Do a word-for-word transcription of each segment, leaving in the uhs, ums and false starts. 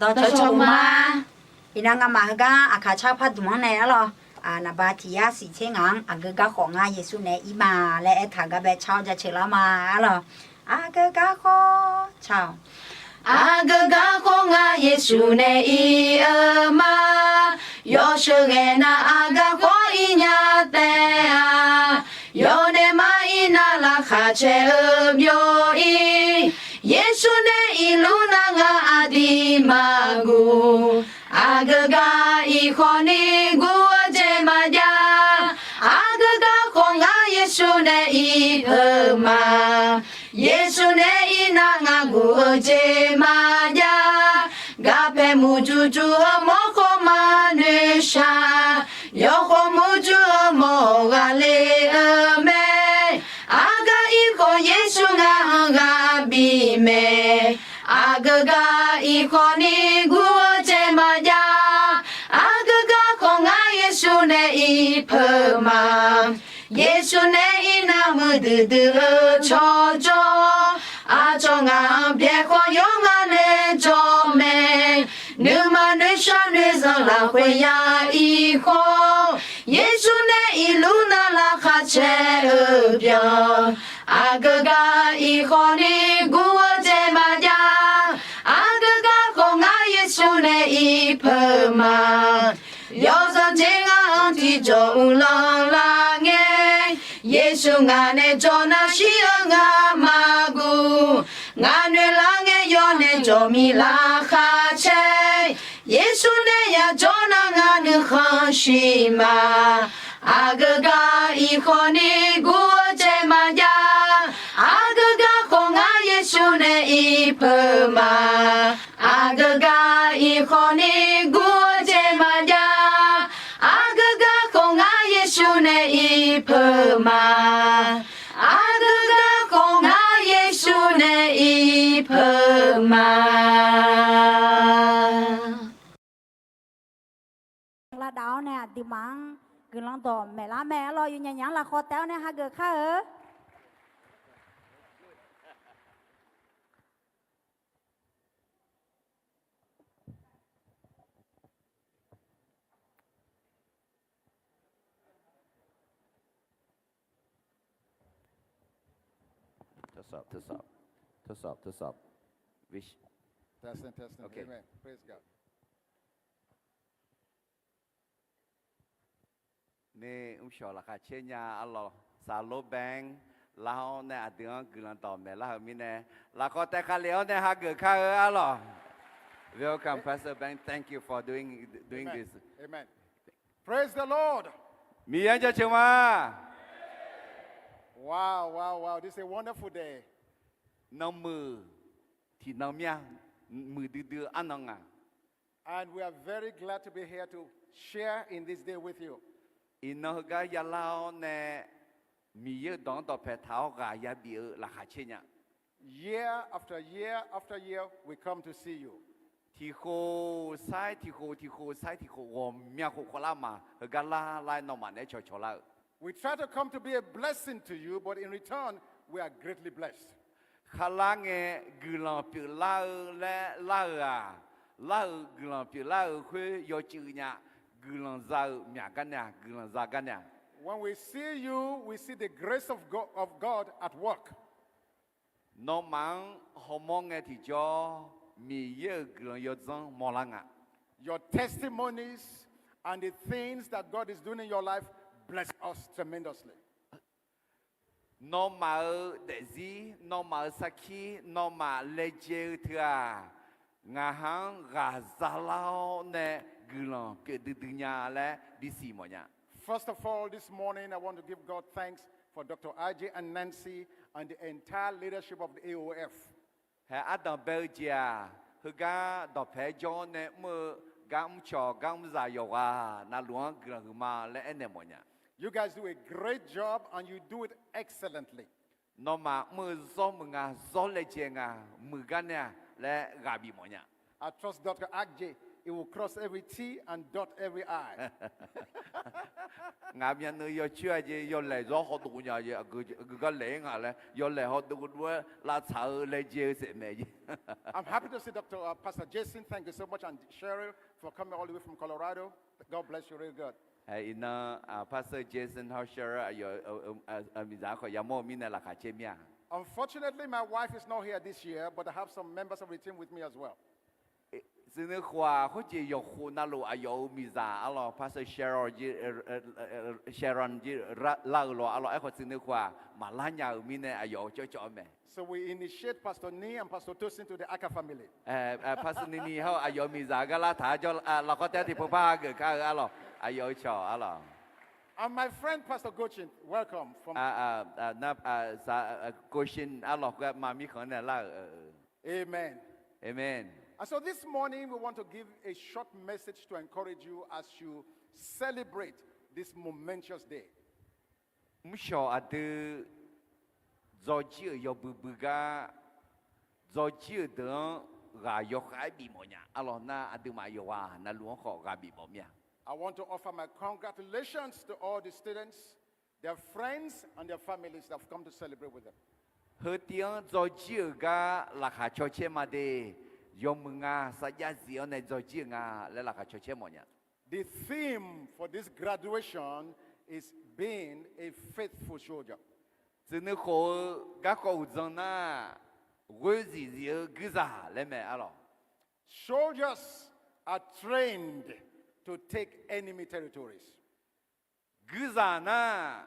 Dawqcawq cawq ma. Iqnan ngamaf heugar aqkaq car pardmq-anr nae arlawq, naqba tiq yar siq tser ngaq-anr aqgeu gar khawf ngar Yeqsur nae ir ma laer aertaq gar bae car-awr jaceuq lar ma arlawq. Aqgeu gar khawf car-awq. Aqgeu gar khawf ngar Yeqsur nae ir-eu ma. Yawsheuq ngaeq nar aqgeu khawf ir nya taef-a. Yawdaef mar ir nar laqkhaq caer-eu byov ir. Yeqsur nae irluf nar ngar aqdir maqguv. Aqgeu gar ir khawf ni guv-eu jeq maqjav. Aqgeu gar khawf ngar Yeqsur nae ir peuq ma. Yeqsur nae ir nar ngar guv-eu jeq maqjav. Garpae muq jur jur-eu mawrkhawf maqnoeq shaq. Yawkhawf muq jur-eu mawr ghaqler-eu mae. Aqgeu gar ir khawf Yeqsur ngar-anr ghaq bif mae. Aqgeu gar ir khawf ni guv-eu jeq maqjav. Aqgeu gar khawf ngar Yeqsur nae ir peuq ma. Yeqsur nae ir nar muiqdui dui-eu tsawrjawr. Aqcawq ngaq-anr byae khawf yawr ngar nae jawr mae. Nuima noeqshaq noeqzanq lafkhoer ya ir khawf. Yeqsur nae irluf nar laqkhaq caer-eu byan. Aqgeu gar ir khawf ni guv-eu jeq maqjav. Aqgeu gar khawf ngar Yeqsur nae ir peuq ma. Yawzanr jeq ngar-anr tiqjawq uvlanr lar ngae. Yeqsur ngaq nae jawr nar shir-eu ngar maqguv. Ngaq noeq lar ngae yawr nae jawq mir laqkhaq caer. Yeqsur nae yajawr nar ngar nuikhanr shir ma. Aqgeu gar ir khawf ni guv-eu jeq maqjav. Aqgeu gar khawf ngar Yeqsur nae ir peuq ma. Aqgeu gar ir khawf ni guv-eu jeq maqjav. Aqgeu gar khawf ngar Yeqsur nae ir peuq ma. Aqgeu gar khawf ngar Yeqsur nae ir peuq ma. Lavdav-awr nae aqduimaf-anr guiqlanq dawq maeqlar mae arlawq. Yawnyaf nyaf-anr lafkhawf taef-awr nae hageuf kar-eu. Test up, test up. Test up, test up. Testing, testing. Okay. Amen. Praise God. Ni mrshawq laqkhaq caer nya arlawq. Saqlor Bank lar-awr nae aqdui-anr guiqlanq dawq maeqlar-euq mirnae, lafkhawf taef kali-awr nae hageuf kar-eu arlawq. Welcome, Pastor Bank. Thank you for doing, doing this. Amen. Praise the Lord. Miqyaer jaceuq ma. Wow, wow, wow. This is a wonderful day. Nanmuiq tiqnan mir-a, muiqdui dui-eu arnan nga. And we are very glad to be here to share in this day with you. Iqnan heugar yalar-awr nae Miqyaer-euq dawq-anr dawqpae taq-awr ghaq yabif-eu laqkhaq caer nya. Year after year after year, we come to see you. Tiqkhof sair tiqkhof, tiqkhof sair tiqkhof, ghawqmya khof khawvlar ma heugar lar lar-aer nawmaf naeq-aer cawqcawq lar-euq. We try to come to be a blessing to you, but in return, we are greatly blessed. Kharlar ngae guiqlanq pyeuflar-eu laer lar-euq-aq, lar-euq guiqlanq pyeuflar-euq khoer yawcuiv nya. Guiqlanq za-euq myaq gar nae-aq, guiqlanq za gar nae-aq. When we see you, we see the grace of God, of God at work. Nawmaf-anr hawmawr ngae tiqjawr, Miqyaer-euq guiqlanq yawdzanr mawrlar nga. Your testimonies and the things that God is doing in your life bless us tremendously. Nawmaf-euq daefzir, nawmaf-euq sarkir, nawmaf laejae-eu teu-aq, ngaq ha-anr ghaq zalar-awr nae guiqlanq pyeuf duidui nya laer bisiq mawfnya. First of all, this morning I want to give God thanks for Doctor R J and Nancy and the entire leadership of the A O F. Hae ardanq bae-eu jeq-aq, heugar dawqpae jawr-awr nae mr-eu gar mrcawq gar mrzaq yawqghaq navluf-anr guiqlanq huiqma laer aernaeq mawfnya. You guys do a great job and you do it excellently. Nawmaf mr-eu zawr muiq nga, zawr laejae nga, muiq gar nae-aq laer ghaq bif mawfnya. I trust Doctor R J It will cross every T and dot every I. Ngaq myavnuiv yawcoer-a jeq yawlaeq zawr hawdov nya jeq, aqgeu gar laeq-ir nga laer yawlaeq hawdov dov-aer lavtsaq-eu laejae-eu saef mae jeq. I'm happy to see Doctor, uh, Pastor Jason. Thank you so much, and Cheryl for coming all the way from Colorado. God bless you real good. Iqnan, Pastor Jason hawr Cheryl aqyawf-eu miqzaq-anr khawf yamawr-eu mirnae laqkhaq caer mir-a. Unfortunately, my wife is not here this year, but I have some members of the team with me as well. Tsuif nuikhof-aq khoerjeq yawqkhof navluf aqyawf-euq miqzaq arlawq, Pastor Sharon, Sharon jir lar-eu lawr arlawq. Aerkhawf tsuif nuikhof-aq maqlar nya-euq mirnae aqyawf-euq cawvcawv-eu mae. So we initiate Pastor Ni and Pastor Tosin to the Aka family. Pastor Ni Ni hawr aqyawf-euq miqzaq gar lar taq-ar jawr, lafkhoer taef-aer tiqpov par hageuf kar-eu arlawq, aqyawf-euq cawq arlawq. And my friend Pastor Gochin, welcome from Goshin arlawq, khoergar ma mirkhanq-anr nae lar-euq. Amen. Amen. And so this morning we want to give a short message to encourage you as you celebrate this momentous day. Mrshawq aqdui dzawrjir-euq yawbui bui gar, dzawrjir-euq deuq-anr ghaq yawkhav-aer bifmawf nya arlawq. Nar aqduimaf yawqghaq navluf-anr khawf ghaq bifmawf mir-a. I want to offer my congratulations to all the students, their friends, and their families that have come to celebrate with them. Heutiv-anr dzawrjir-euq gar laqkhaq caw caer ma de, yawmuiq nga sarjax zif-anr nae dzawrjir-euq nga laer laqkhaq caw caer mawf nya. The theme for this graduation is being a faithful soldier. Tsuif nuikhof-eu garkawv uqdzan nar, ghoer zif zif-eu guirzaq laer mae arlawq. Soldiers are trained to take enemy territories. Guirzaq nar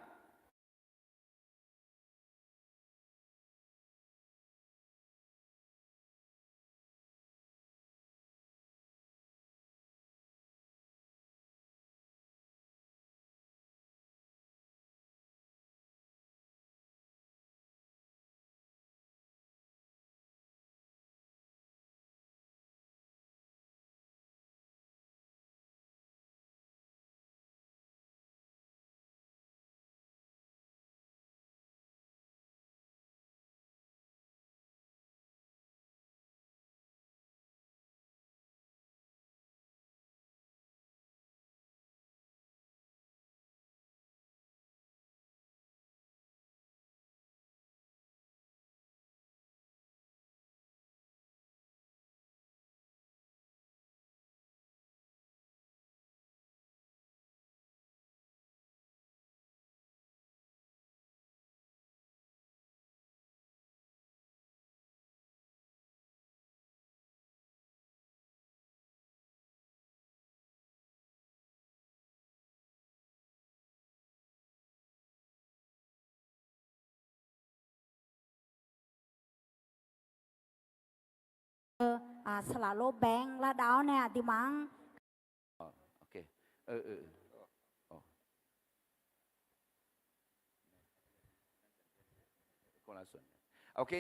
Saqlaq lor bae-anr lar dav-awr nae aqduimaf-anr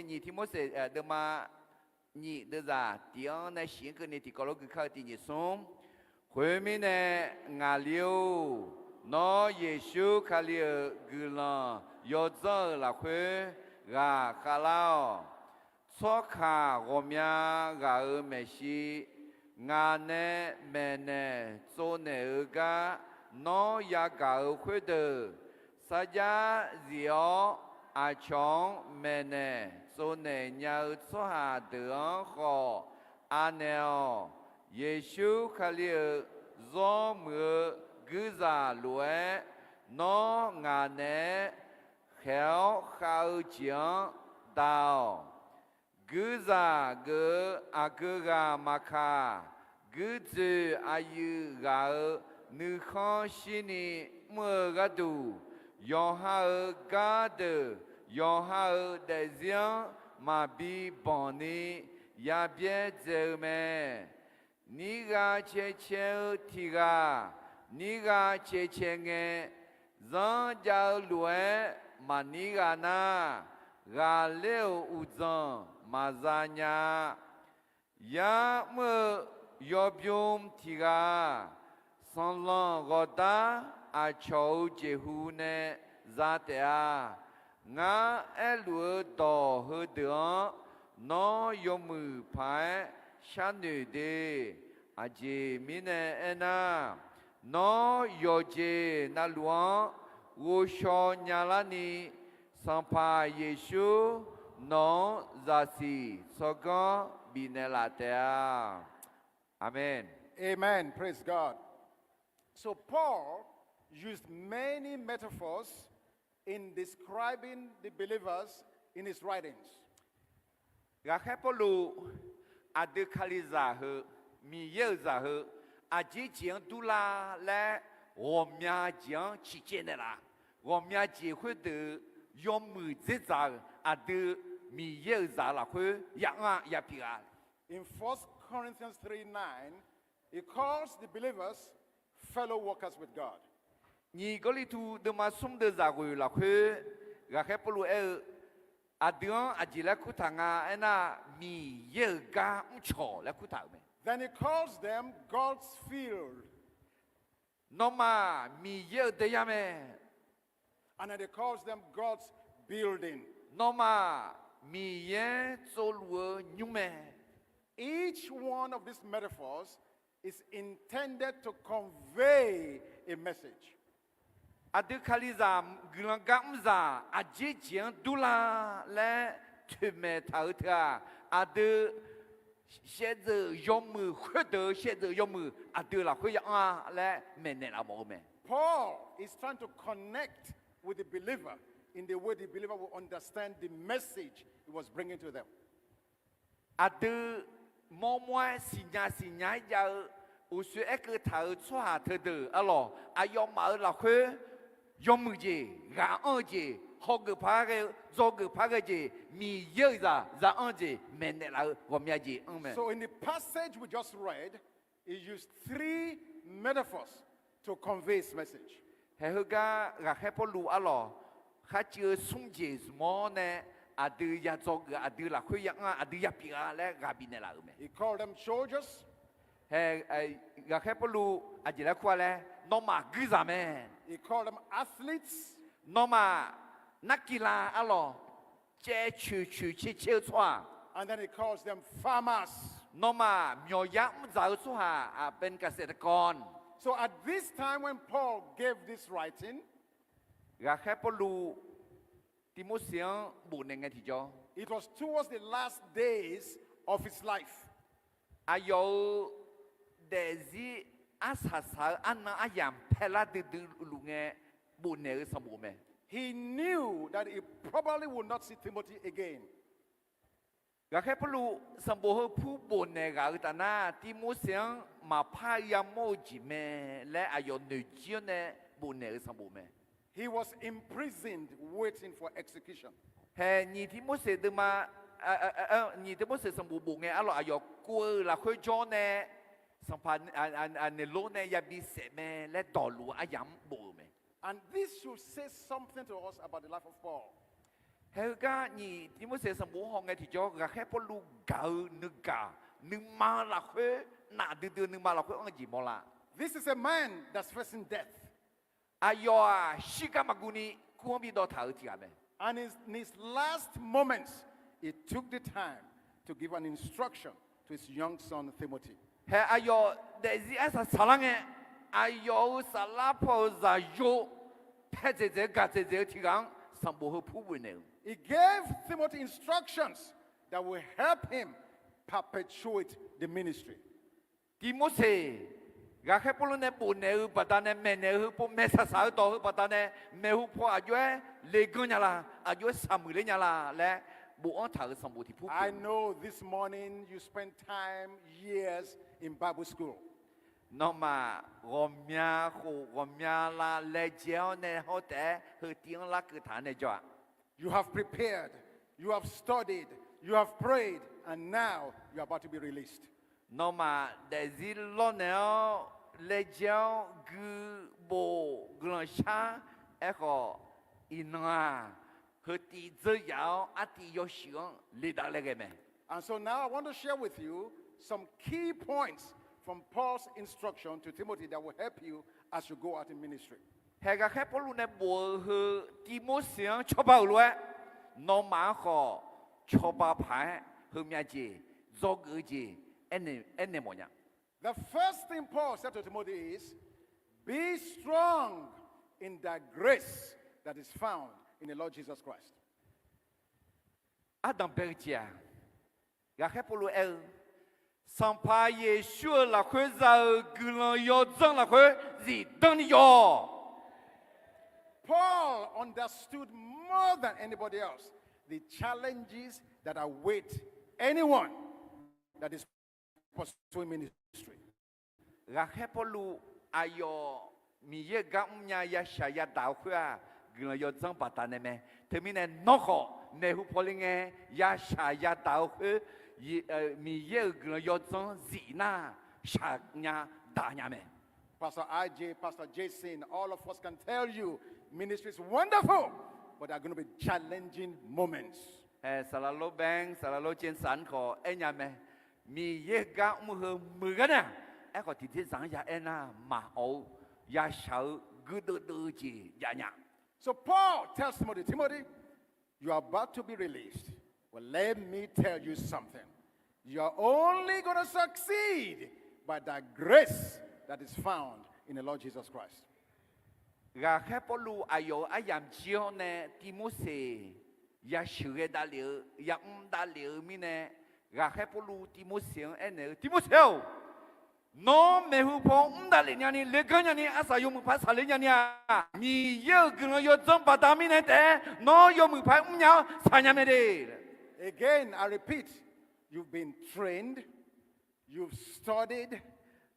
Nyiq Tiqmorseq deuvma nyiq deuvzaq tiq-anr nae shif-anr keuvni tiqkawv lof gui kar-eu tiq nyiq smr. Khoermirnae, ngaqli-or, nawr Yeqsur Kali-euq guiqlanq yawdzanr-euq lafkhoer ghaqkhav lar-awq. Tsawrkaq ghawqmya ghaq-euq maeqshi ngaq nae maeqnaeq tsovnaeq-eu gar nawr yagaq-eu khoerdeuq, sarjax zif-awr aqcawq-anr maeqnaeq tsovnaeq nya-eu tsawrhaq deuq-anr khawf anaeq-awq. Yeqsur Kali-euq zawr muiq-eu guirzaq lof-aer, nawr ngaq naeq-aer khaeq-awr khav-eu jeq-anr da-awq. Guirzaq geuf-eu aqgeu ghaq maqkaq, guirdzoeq aqyuif ghaq-euq nuikhanr shirni mr-eu gharduq, yawqha-euq gardeuq yawqha-euq daefzir-anr maqbi banq ni yabyaer dzae-eu mae. Nirgha caecae-eu tiq ghaq nirgha caecae ngae, zanr jav-eu lof-aer maqnir ghaq nar, ghaqler-euq uqdzanq maqza nya-a. Yar mr-eu yawbymr tiq ghaq, sanqlanq ghawqdar aqcawq-euq jeqhu nae za taef-a. Ngar aerluf-eu dawq heudeuq-anr nawr yawmuiq paq-aer sharnoeq de. Aqjeq mirnae aernar, nawr yawqjeq navluf-anr ghovshaw nyalarni, Sanqpaq Yeqsur nawq-anr zaqsiq tsawrganr bifnaeq laf taef-a. Aqmeq. Amen. Praise God. So Paul used many metaphors in describing the believers in his writings. Ghaqkhaer Pawrluv aqdui Kalizaq heu, Miqyaer-euq zaq heu, aqjeq jeq-anr durlar laer ghawqmya jeq-anr ciqcaev naeqlaf. Ghawqmya jeq khoerdeuq-eu yawmuiq dzerdzaq-euq aqdui Miqyaer-euq zaq lafkhoer ya anr-a ya pyeuf-a. In First Corinthians three nine, he calls the believers fellow workers with God. Nyiq Gawrliqtu deuvma smr deuv zaqghoeq lafkhoer, Ghaqkhaer Pawrluv aer-eu, aqdui-anr aqjeq laer kurtaq nga aernar, Miqyaer-euq gar mrcawq laer kurtaq-euq mae. Then he calls them God's field. Nawmaf Miqyaer-euq daeyar mae. And then he calls them God's building. Nawmaf Miqyaer tsovluf-eu nymr mae. Each one of these metaphors is intended to convey a message. Aqdui Kalizaq guiqlanq gar mrzaq aqjeq jeq-anr durlar laer toeqmaeq taq-euq teu-aq, aqdui shaevdzeuf yawmuiq khoerdeuq-eu shaevdzeuf yawmuiq aqdui lafkhoer ya anr-a laer maeqnaeq laf mawf-eu mae. Paul is trying to connect with the believer in the way the believer will understand the message he was bringing to them. Aqdui mawrmawr-aer siqnya siqnya-aer jav-eu uqshoe aerkeuv taq-euq tsawrhaq teudeuq arlawq, aqyawfmaf-euq lafkhoer yawmuiq jeq, ghaq anr-eu jeq, hawgeuf par ghae-eu, dzawgeuf par ghae jeq, Miqyaer-euq zaq za anr-eu jeq maeqnaeq laf-eu ghawqmya jeq anr mae. So in the passage we just read, he used three metaphors to convey his message. Haeq heugar Ghaqkhaer Pawrluv arlawq, kharcuiv-eu smr jeq zmq-awr nae aqdui ya dzawgeuf, aqdui lafkhoer ya anr, aqdui ya pyeuf-a laer ghaq bifnaeq laf-euq mae. He called them soldiers. Haeq, Ghaqkhaer Pawrluv aqjeq laer kur-a laer, nawmaf guirzaq mae. He called them athletes. Nawmaf narkiqla arlawq, caev coeq coeq caer caer-eu tsawrhaq. And then he calls them farmers. Nawmaf myawqyar mrdzaq-eu tsawrhaq, เป็นเกษตรกร. So at this time when Paul gave this writing, Ghaqkhaer Pawrluv Tivmorseq-anr bofnaeq ngae tiqjawr, it was towards the last days of his life. Aqyawf-euq daefzir arsaq saq-eu arnan aryamq paelar duidui luf ngae bofnaeq-eu sanqbof mae. He knew that he probably would not see Timothy again. Ghaqkhaer Pawrluv sanqbof heu pur bofnaeq ghaq-euq taf nar, Tivmorseq-anr maqpar yamawr-eu jeq mae laer aqyawf noeqjir-awr nae bofnaeq-eu sanqbof mae. He was imprisoned waiting for execution. Haeq nyiq Tivmorseq deuvma, nyiq Tivmorseq sanqbof bof ngae arlawq, aqyawf kuv-eu lafkhoer jawr nae sanqpaq Neqlor nae yabi saef mae laer dawqluf-eu aryamq-anr bof-euq mae. And this should say something to us about the life of Paul. Haeq heugar nyiq Tivmorseq sanqbof-anr hawngae tiqjawr, Ghaqkhaer Pawrluv gaq-eu nuigaq nuima lafkhoer naf duidui-eu nuima lafkhoer anr-eu jeq mawrlar. This is a man that's facing death. Aqyawf-aq shirgar maqguv ni kur-anr bidawv taq-euq tiqghaq mae. And in his last moments, he took the time to give an instruction to his young son Timothy. Haeq aqyawf daefzir arsaq saqlar ngae, aqyawf-euq saflar paw-euq zaqyo pae dzaeqdzaeq-eu gaq dzaeqdzaeq-eu tiqghaq-anr sanqbof heu pur bofnaeq-euq. He gave Timothy instructions that will help him perpetuate the ministry. Tivmorseq, Ghaqkhaer Pawrluv nae bofnaeq-eu baqdanae maeqnaeq-eu heu pov maeqsaq saq-eu dawq heu baqdanae maeqhu paw aqjox-aer leganr nya la, aqjox-aer saqmuiq ler nya la laer bofanr taq-euq sanqbof tiqpur pyeuf. I know this morning you spend time, years in Bible school. Nawmaf ghawqmya khof ghawqmya la laejae-awr nae hawr taef-aer heu tiv-anr larkeuv taq-anr nae jawr-a. You have prepared, you have studied, you have prayed, and now you are about to be released. Nawmaf daefzir lawrnaeq-awr laejae-awr gui bof guiqlanq shar. Aerkhawf, iqnan-aq, heu tiv dzeur yaf-awr artiv yawshuif-anr ledav laer ghae mae. And so now I want to share with you some key points from Paul's instruction to Timothy that will help you as you go out in ministry. Haeq Ghaqkhaer Pawrluv nae bof-eu heu Tivmorseq-anr cawba-euq lof-aer, nawmaf-anr khawf cawba paq-aer heumyav jeq, dzawgeuf-eu jeq aernaeq mawf nya. The first thing Paul said to Timothy is, be strong in the grace that is found in the Lord Jesus Christ. Ardanqbae-eu jeq-aq, ghaqkhaer Pawrluv aer-eu, Sanqpaq Yeqsur-euq lafkhoer za-euq guiqlanq yawdzanr lafkhoer zifdan ni yawq. Paul understood more than anybody else the challenges that await anyone that is pursuing ministry. Ghaqkhaer Pawrluv aqyawf Miqyaer-euq gar mrnya yashaq yadaq-eu khoer-aq, guiqlanq yawdzanr baqdanae mae. Teumirnae nawr khawf maeqhu paw le ngae, yashaq yadaq-eu khoer, Miqyaer-euq guiqlanq yawdzanr zif nar, shaqnya daqnya mae. Pastor I J, Pastor Jason, all of us can tell you, ministry is wonderful, but there are going to be challenging moments. Saqlaqlor Bank, Saqlaqlor Jason khawf aernya mae. Miqyaer-euq gar mr-eu meuq gar nar-aq, aerkhawf tiqdzer zaq-anr ya aernar maqawq-eu, yashaq-eu guirdeuv deuv-eu jeq jav nya. So Paul tells Timothy, Timothy, you are about to be released. Well, let me tell you something. You are only going to succeed by the grace that is found in the Lord Jesus Christ. Ghaqkhaer Pawrluv aqyawf-euq aryamq jir-awr nae Tivmorseq yasheuqghae davlef-eu, yamr davlef-eu mirnae, ghaqkhaer Pawrluv Tivmorseq-anr aernaeq-eu, Tivmorseq-or, nawr maeqhu paw mr davlef nyani, leganr nyani, arsaq yawmuiq paq saqler nyani-aq, Miqyaer-euq guiqlanq yawdzanr baqda mirnae taef-aer nawr yawmuiq paq-aer mrnya-awr saqnya mae de. Again, I repeat, you've been trained, you've studied,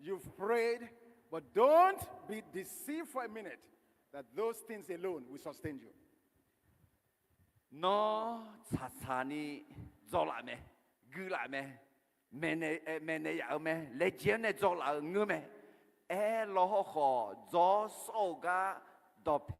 you've prayed, but don't be deceived for a minute that those things alone will sustain you. Nawr tsaqtsaq ni dzawlaf mae, guilaf mae, maeqnaeq yaf-eu mae, laejae-anr nae dzawlaf-euq ngeur mae. Aerlawr hawrkhawf, dzawr sawr-eu gar dawqpae